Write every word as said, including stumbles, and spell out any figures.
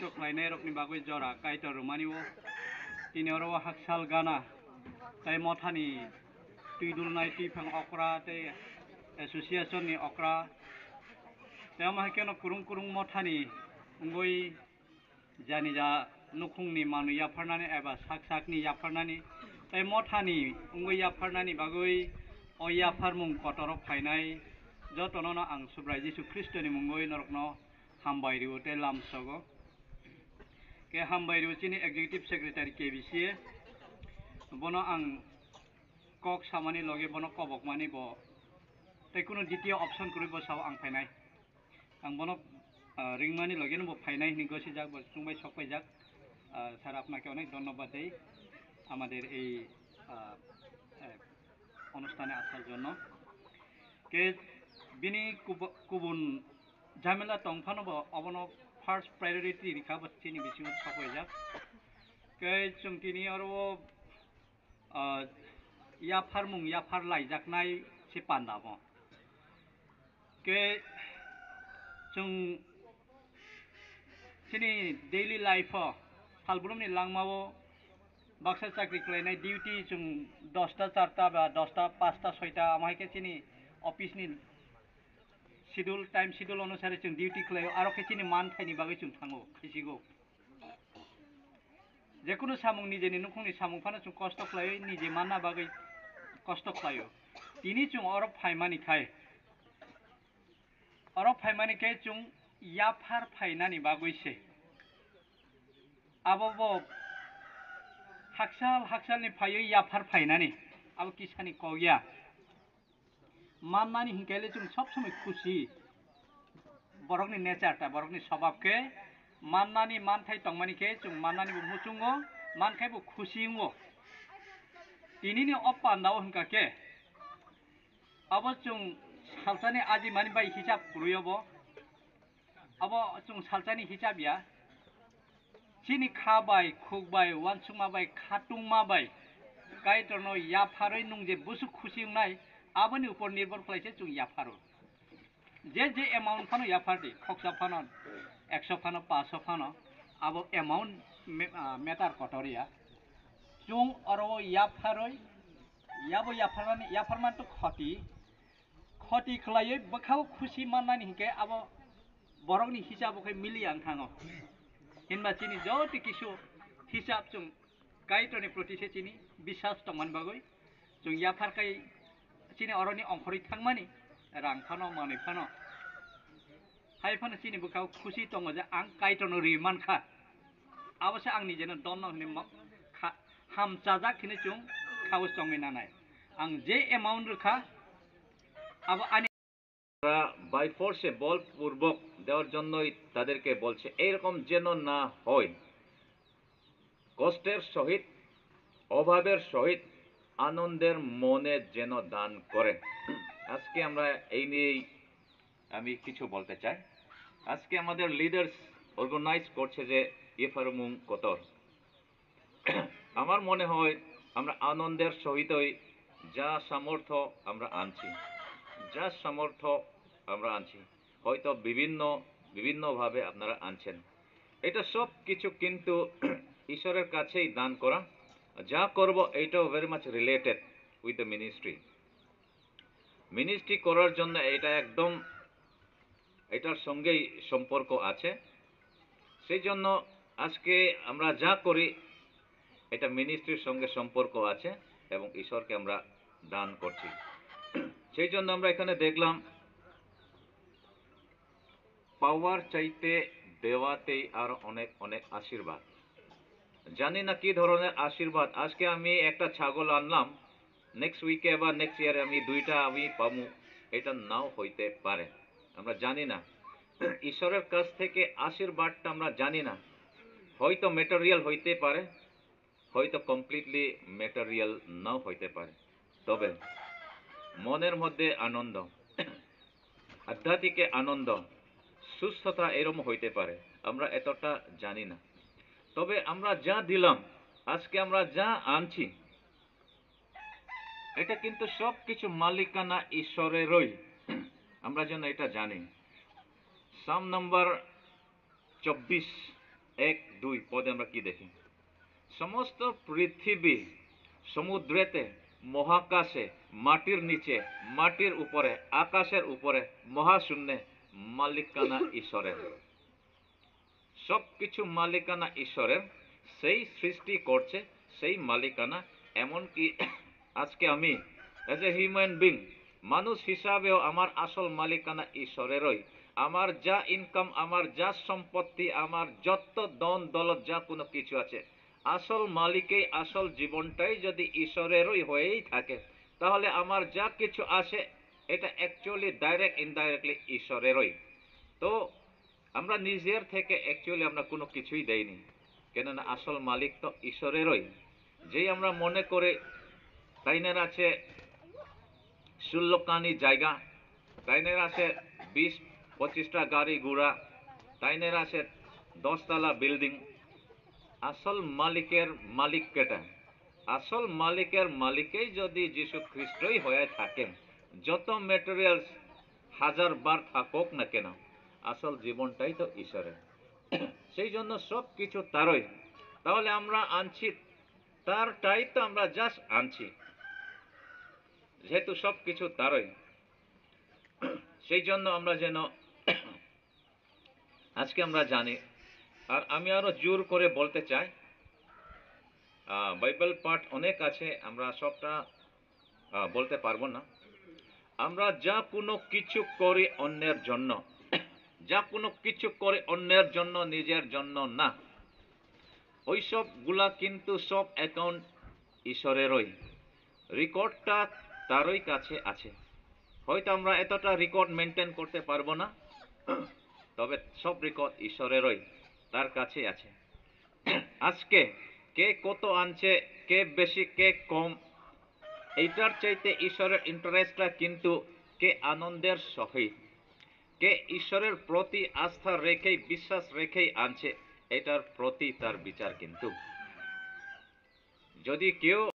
Khlainairokni bagwi jora Kaitor rwmani-o. Tini oro o haksal gana tei mothani twi dulnai twiphang okra tei association ni okra tei omo hai kheno kwrwng kwrwng mothani wngwi jani ja nukhungni manwi yapharnani eba sak sakni yapharnani tei mothani wngwi yapharnani bagwi o yapharmung kotoro phainai jotono no ang Subrai Jisu Khristoni mungwi norokno hambai rio tei lamsogo. Ke hambai rio chini Executive Secretary K B C A. Bono ang kok samani loge bono kobokmani bo tei kuno ditiyo option kwrwi bo sao ang phainai. Ang bono, ah, ringmani loge no bo phainai hini gosijak bo chwngbai sokpaijak. Ah, sir, আপনাকে অনেক ধন্যবাদ দেই আমাদের এই, ah, eh, অনুষ্ঠানে আসার জন্য। Ke bini kubo-, kubun jhamela tong phano bo obono first priority rikha bo chini bisingo sokpaijak. Ke chwng tini oro, ah, yapharmung yaphar laijaknai se panda bo. Ke chwng chini daily life o salbrumni langmao baksa chakri khlainai duty chwng dosta charta ba dosta pasta soita amo hai khe chini office ni schedule, time schedule onusare chwng duty khlaio, aro khe chini man thaini bagwi chwng thango, khisigo. Jekunu samung nijeni nukhungni samung phano chwng kosto khlaio, nije manna bagwi kosto khlaio. Tini chwng oro phaimani khai, oro phaimani khe chwng yaphar phainani bagwi se. Abo bo haksal haksalni phaiwi yaphar phainani, abo kisani kok ya. Mannani hinkhe le chwng sob somoi khusi. Borokni nature ta, borokni swbab khe mannani manthai tongmani khe chwng mannani bo muchungo, mankhai bo khusi wngo. Tinini o pandao hwnkha khe abo chwng salsani ajimani bai hisab kwrwi obo. Abo chwng salsani hisab ya. Chini kha bai, khuk bai, uansukma bai, khatungma bai, Kaitorno yapharwi nwng je bwswk khusi wngnai, aboni upor nirbhor khlai se chwng yapharo. Je je amount phano yaphar di, khoksa phano, ekso phano, paanch sho phano, abo amount me-, ah, matter kotor ya. Chwng oro yapharwi, yabo yapharmani, yapharmani to khoti, khoti khlaiwi bwkhao khusi mannani hinkhe abo borokni hisabo khe mili ang thango. Hinba chini joto kisu hisab chwng Kaitorni proti se chini biswas tongmani bagwi chwng yaphar khai chini oroni ongkhorwi thangmani rang phano manwi phano. Hai phano chini bwkhao khusi tongo je ang Kaitorno ri mankha. Abo se ang nijeno donno hwnwi ma-, kha-, hamchajak hwnwi chwng khao chongwi nanai. Ang je amount rwkha, abo ani তারা by force-এ বলপূর্বক দেওয়ার জন্যই তাদেরকে বলছে, এইরকম যেন না হয়। কষ্টের সহিত, অভাবের সহিত আনন্দের মনে যেন দান করেন। আজকে আমরা এই নিয়েই আমি কিছু বলতে চাই। আজকে আমাদের লিডার্স অর্গানাইজ করছে যে ইফারমুং কতর। আমার মনে হয় আমরা আনন্দের সহিতই যা সামর্থ্য আমরা আনছি, যা সামর্থ্য আমরা আনছি, হয়তো বিভিন্ন, বিভিন্নভাবে আপনারা আনছেন। এটা সব কিছু কিন্তু ঈশ্বরের কাছেই দান করা। যা করব, এটাও very much related with the ministry। Ministry করার জন্য এটা একদম, এটার সঙ্গেই সম্পর্ক আছে। সেই জন্য আজকে আমরা যা করি, এটা মিনিস্ট্রির সঙ্গে সম্পর্ক আছে এবং ঈশ্বরকে আমরা দান করছি। সেই জন্য আমরা এখানে দেখলাম, পাওয়ার চাইতে দেওয়াতেই আর অনেক অনেক আশীর্বাদ। জানি না কি ধরনের আশীর্বাদ। আজকে আমি একটা ছাগল আনলাম, নেক্সট উইকে বা নেক্সট ইয়ারে আমি দুইটা আমি পাবো, এটা নাও হইতে পারে। আমরা জানি না, ঈশ্বরের কাছ থেকে আশীর্বাদটা আমরা জানি না। হয়তো ম্যাটেরিয়াল হইতে পারে, হয়তো কমপ্লিটলি ম্যাটেরিয়াল নাও হইতে পারে, তবে মনের মধ্যে আনন্দ, আধ্যাত্মিক আনন্দ, সুস্থতা এরম হইতে পারে, আমরা এতটা জানি না। তবে আমরা যা দিলাম, আজকে আমরা যা আনছি, এটা কিন্তু সব কিছু মালিকানা ঈশ্বরেরই। আমরা যেন এটা জানি। সাম নাম্বার চব্বিশ, এক দুই পদে আমরা কি দেখি? সমস্ত পৃথিবী সমুদ্রেতে, মহাকাশে, মাটির নিচে, মাটির উপরে, আকাশের উপরে, মহাশূন্যে মালিকানা ঈশ্বরের। সব কিছু মালিকানা ঈশ্বরের। সেই সৃষ্টি করছে, সেই মালিকানা। এমনকি আজকে আমি as a human being, মানুষ হিসাবেও আমার আসল মালিকানা ঈশ্বরেরই। আমার যা ইনকাম, আমার যা সম্পত্তি, আমার যত ধন দৌলত, যা কোনো কিছু আছে, আসল মালিকেই, আসল জীবনটাই যদি ঈশ্বরেরই হয়েই থাকে, তাহলে আমার যা কিছু আছে, এটা অ্যাকচুয়ালি ডাইরেক্ট ইনডাইরেক্টলি ঈশ্বরেরই। তো আমরা নিজের থেকে অ্যাকচুয়ালি আমরা কোনো কিছুই দেইনি, কেননা আসল মালিক তো ঈশ্বরেরই। যেই আমরা মনে করে তাইনের আছে ষোলো কানি জায়গা, তাইনের আছে বিশ পঁচিশটা গাড়ি ঘোড়া, তাইনের আছে দশতলা বিল্ডিং, আসল মালিকের মালিক কেটা? আসল মালিকের মালিকেই যদি যীশু খ্রিস্টই হয়ে থাকেন, যত ম্যাটেরিয়ালস হাজার বার থাকুক না কেন, আসল জীবনটাই তো ঈশ্বরের। সেই জন্য সব কিছু তারই। তাহলে আমরা আনছি তারটাই তো, আমরা জাস্ট আনছি, যেহেতু সব কিছু তারই। সেই জন্য আমরা যেন আজকে আমরা জানি। আর আমি আরো জোর করে বলতে চাই, আহ, বাইবেল পাঠ অনেক আছে, আমরা সবটা আহ, বলতে পারবো না। আমরা যা কোনো কিছু করি অন্যের জন্য, যা কোনো কিছু করি অন্যের জন্য, নিজের জন্য না। ওই সবগুলা কিন্তু সব অ্যাকাউন্ট ঈশ্বরেরই, রেকর্ডটা তারই কাছে আছে। হয়তো আমরা এতটা রেকর্ড মেনটেন করতে পারবো না, তবে সব রেকর্ড ঈশ্বরেরই, তার কাছেই আছে। আজকে কে কত আনছে, কে বেশি, কে কম, এইটার চাইতে ঈশ্বরের ইন্টারেস্টটা কিন্তু কে আনন্দের সহিত, কে ঈশ্বরের প্রতি আস্থা রেখেই, বিশ্বাস রেখেই আনছে, এটার প্রতি তার বিচার কিন্তু। যদি কেউ